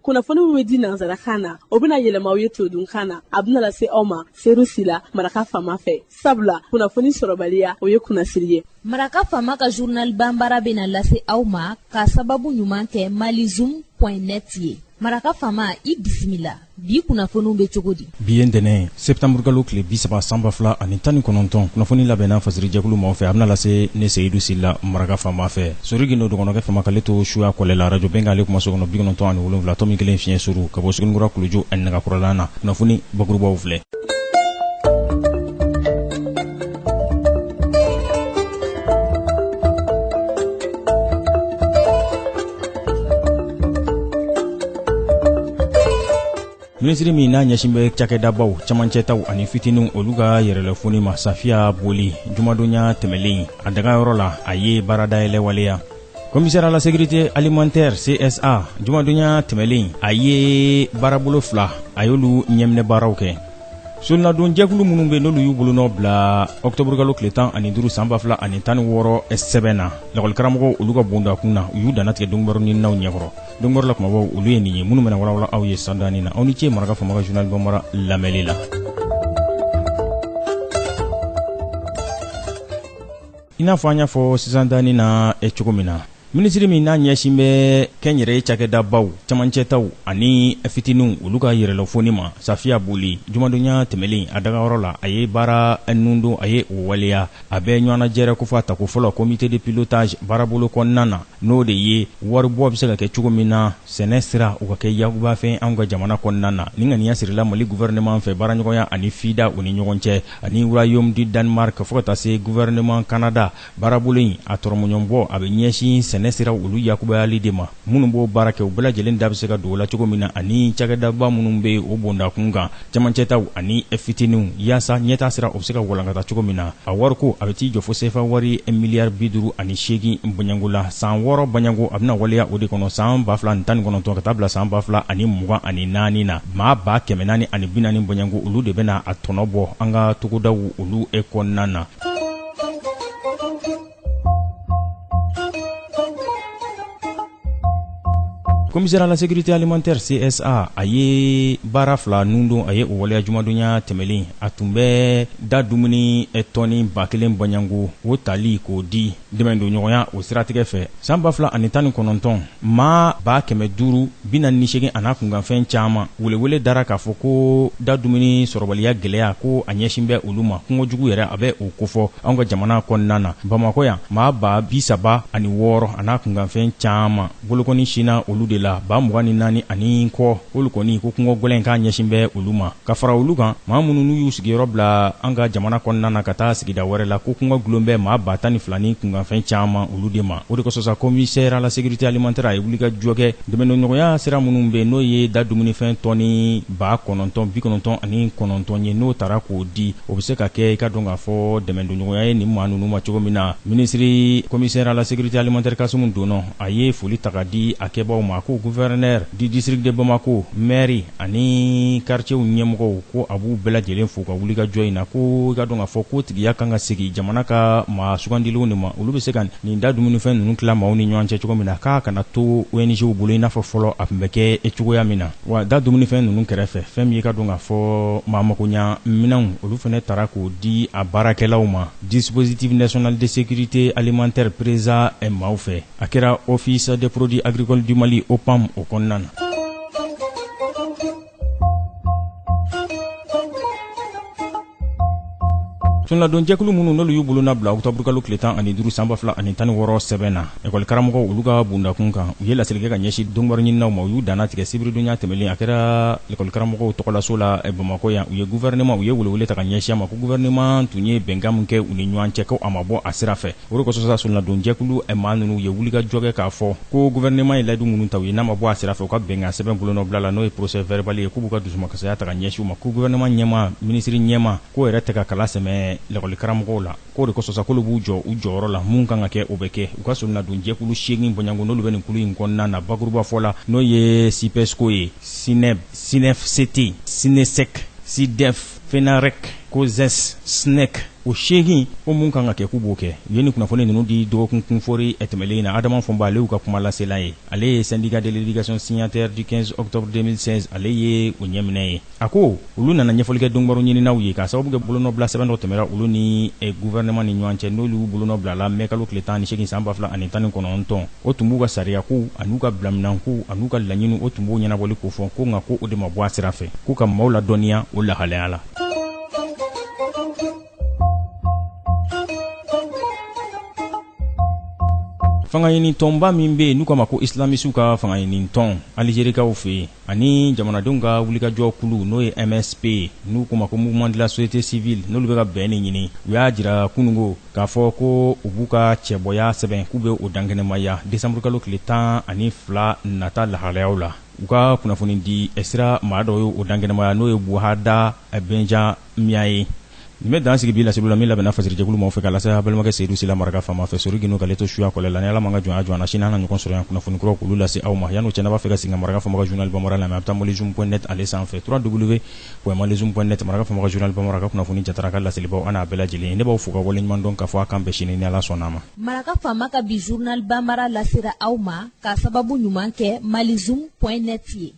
Kunnafoni min bɛ di nansarakan na, o bɛna yɛlɛma aw ye todunkan na. A bɛna lase aw ma Seru Sila, Maraka Faama fɛ. Sabula kunnafoni sɔrɔbaliya, o ye kunnasiri ye. Maraka Faama ka journal banbara bɛna lase aw ma k'a sababu ɲuman kɛ malizoom point net ye. Maraka Faama, i bisimila. Bi kunnafoniw bɛ cogo di? Bi ye ntɛnɛn sɛptanburukalo tile 30 san 2019. Kunnafoni labɛnna fasirijɛkulu maaw fɛ, a bɛna lase ne Seyidu Sila, Maraka Faama fɛ. Sori Gindo dɔgɔnɔkɛ Fama k'ale to suya kɔlɛ la, arajo bɛnkan ale kumaso kɔnɔ, 97.1 fiɲɛ suru ka bɔ Sugunikura kuluju ani nagakɔrɔla na. Kunnafoni bakurubaw filɛ. Minisiri min n'a ɲɛsin bɛ cakɛdabaw, camancɛtaw ani fitininw, olu ka yɛrɛlɛfoni ma, Safiya Boli, jumadonya tɛmɛlen a dagayɔrɔ la, a ye baaradayɛlɛ waleya. Commissaire à la sécurité alimentaire CSA, jumadonya tɛmɛlen, a ye baarabolo fila, a y'olu ɲɛminɛ baaraw kɛ. Solinadon jɛkulu minnu bɛ, n'olu y'u bolonɔ bila ɔkutɔburukalo tile 15 san 2016 sɛbɛn na lakɔlikaramɔgɔw olu ka bondakun na, u y'u dannatigɛ donkibaru ɲininaw ɲɛkɔrɔ. Donkibaru la kumabaw, olu ye nin ye minnu bɛna walawala aw ye sandaani na. Aw ni ce Maraka Faama ka journal bambara lamɛnli la. I n'a fɔ an y'a fɔ sisan daani na cogo min na, minisiri min n'a ɲɛsin bɛ kɛnyɛrɛye cakɛdabaw, camancɛtaw ani fitininw, olu ka yɛrɛlɔfoni ma, Safiya Boli, jumadonya tɛmɛlen a dagayɔrɔ la, a ye baara nundon, a ye o waleya. A bɛ ɲɔgɔnnajɛrɛ kofɔ a tako fɔlɔ comité de pilotage baarabolo kɔnɔna na, n'o de ye waribɔ bɛ se ka kɛ cogo min na sɛnɛ sira o ka kɛ yakubafɛn anw ka jamana kɔnɔna na. Nin ŋaniya sirila Mali gouvernement fɛ baaraɲɔgɔnya ani FIDA u ni ɲɔgɔn cɛ ani Royaume du Danemark fo ka taa se gouvernement Canada. Baarabolo in a tɔrɔmɔɲɔnbɔ, a bɛ ɲɛsin sɛnɛ siraw olu yakubayali de ma. Minnu b'o baara kɛ, u bɛɛ lajɛlen da bɛ se ka don o la cogo min na, ani cakɛdaba minnu bɛ o bondakun kan, camancɛtaw ani fitininw, yaasa ɲɛtaa sira o bɛ se ka walankata cogo min na. A wariko, a bɛ t'i jɔ fo sefa wari miliyari 58 bɔɲɔgɔnko la san 6 bɔɲɔgɔnko. A bɛna waleya o de kɔnɔ san 2019 ka taa bila san 2024 na. Maa 440 bɔɲɔgɔnko, olu de bɛna a tɔnɔ bɔ an ka togodaw olu kɔnɔna na. Commissaire à la sécurité alimentaire CSA, a ye baara fila nundon, a ye o waleya jumadonya tɛmɛlen. A tun bɛ da dumuni tɔni 1000 bɔɲɔgɔnko o tali k'o di dɛmɛdonɲɔgɔnya o siratigɛ fɛ san 2019. Maa 548 an'a kunkanfɛn caman, welewele dara k'a fɔ ko da dumuni sɔrɔbaliya gɛlɛya, ko a ɲɛsin bɛ olu ma. Kɔngɔ jugu yɛrɛ, a bɛ o kofɔ anw ka jamana kɔnɔna na. Bamakɔ yan, maa 36,000 an'a kunkanfɛn caman bolokɔni sinna olu de la. 24,000 ani kɔ, olu kɔni ko kɔngɔ gɛlɛn k'a ɲɛsin bɛ olu ma. Ka fara olu kan, maa minnu n'u y'u sigiyɔrɔ bila an ka jamana kɔnɔna na ka taa sigida wɛrɛ la, ko kɔngɔ gulon bɛ maa 12,000 ni kunkanfɛn caman olu de ma. O de kosɔn sa, commissaire à la sécurité alimentaire, a ye wulikajɔ kɛ dɛmɛdonɲɔgɔnya sira minnu bɛ, n'o ye da dumunifɛn tɔni 9,099 ye, n'o tara k'o di, o bɛ se ka kɛ i ka dɔn k'a fɔ dɛmɛdonɲɔgɔnya ye nin maa ninnu ma cogo min na. Minisiri commissaire à la sécurité alimentaire Kasumu Dɔnɔ, a ye foli ta ka di a kɛbaaw ma. Ko gouverneur du district de Bamako, maire ani quartierw ɲɛmɔgɔw, ko a b'u bɛɛ lajɛlen fo ka wulikajɔ in na. Ko i ka dɔn k'a fɔ ko tigiya kan ka segin jamana ka maa sugandilenw de ma, olu bɛ se ka nin da dumunifɛn ninnu tila maaw ni ɲɔgɔn cɛ cogo min na, k'a kana to ONGw bolo i n'a fɔ fɔlɔ a tun bɛ kɛ cogoya min na. Wa da dumunifɛn ninnu kɛrɛfɛ, fɛn min ye ka dɔn k'a fɔ maa makoɲa minɛnw, olu fana tara k'o di a baarakɛlaw ma dispositif national de sécurité alimentaire PRESA maaw fɛ. A kɛra office des produits agricoles du Mali OPAM o kɔnɔna na. Solinadonjɛkulu minnu n'olu y'u bolonɔ bila ɔkutɔburukalo tile 15 san 2016 sɛbɛn na ekɔli karamɔgɔw olu ka bondakun kan, u ye laseli kɛ ka ɲɛsin donkibaru ɲininaw ma. U y'u dannatigɛ sibiridonya tɛmɛlen, a kɛra ekɔli karamɔgɔw tɔgɔlaso la Bamakɔ yan. U ye gouvernement, u ye welewele ta ka ɲɛsin a ma ko gouvernement tun ye bɛnkan min kɛ u ni ɲɔgɔn cɛ, ko a ma bɔ a sira fɛ. O de kosɔn sa, solinadonjɛkulu maa ninnu ye wulikajɔ kɛ k'a fɔ ko gouvernement ye layidu minnu ta u ye, n'a ma bɔ a sira fɛ, u ka bɛnkan sɛbɛn bolonɔbila la, n'o ye procès verbal ye, k'u b'u ka dusumakasaya ta ka ɲɛsin u ma, ko gouvernement ɲɛmaa, minisiri ɲɛmaa, k'o yɛrɛ tɛ ka kala sɛmɛ lakɔli karamɔgɔw la. K'o de kosɔn sa, k'olu b'u jɔ u jɔyɔrɔ la, mun kan ka kɛ, o bɛ kɛ. U ka solinadonjɛkulu 8 bɔɲɔgɔnko, n'olu bɛ nin kulu in kɔnɔna na, bakurubafɔ la, n'o ye SYPESCO ye, SYNEB, SYNEFCT, SYNESEC, SYDEF, FENAREC, COSES, SNEC. O 8 ko mun kan ka kɛ, k'u b'o kɛ. U ye nin kunnafoni ninnu di dɔgɔkun kunfɔri tɛmɛlen na. Adama Fɔnba, ale y'u ka kuma lasela ye. Ale ye syndicat de l'éducation signataire du 15 octobre 2016, ale ye o ɲɛminɛ ye. A ko olu nana ɲɛfɔli kɛ donbaro ɲininaw ye, k'a sababu kɛ bolonɔbila sɛbɛn dɔ tɛmɛra olu ni gouvernement ni ɲɔgɔn cɛ, n'olu bolonɔ bilala mɛ kalo tile 18 san 2019. O tun b'u ka sariyakow an'u ka bilaminankow an'u ka laɲiniw, o tun b'o ɲɛnabɔli ko fɔ ko, nka ko o de ma bɔ a sira fɛ, k'u ka maaw ladɔnniya o lahalaya la. Fangaɲini tɔnba min bɛ yen n'u k'a ma ko islamisiw ka fangaɲini tɔn Alizerikaw fɛ yen, ani jamanadenw ka wulikajɔ kulu, n'o ye MSP, n'u k'o ma ko Mouvement de la société civile, n'olu bɛ ka bɛn de ɲini, u y'a jira kunungo k'a fɔ ko u b'u ka cɛbɔya sɛbɛn, k'u bɛ o dankɛnɛmaya décembre kalo tile 12 nata lahalayaw la. U ka kunnafoni di sira maa dɔ ye o dankɛnɛmaya, n'o ye Buhada Benjamia ye. Nin bɛ dan sigi bi laseliw la min labɛnna fasirijɛkulu maaw fɛ ka lase balimakɛ Seyidu Sila maraka faama fɛ. Sori Gindo k'ale to suya kɔlɛ la. Ni Ala ma ka jɔnya jɔ an na, sini an na ɲɔgɔn sɔrɔ yan kunnafoni kuraw k'olu lase aw ma. Yan'o cɛ, n'a b'a fɛ ka segin ka maraka faama ka journal bambara lamɛn, a bɛ taa malizoom.net ale sanfɛ, www.malizoom.net. Maraka faama ka journal bambara ka kunnafoni jatara ka laselibaw an n'a bɛɛ lajɛlen ye. Ne b'aw fo ka waleɲuman dɔn k'a fɔ a k'an bɛn sini ni Ala sɔnna a ma. Maraka faama ka bi journal bambara lasera aw ma k'a sababu ɲuman kɛ malizoom.net ye.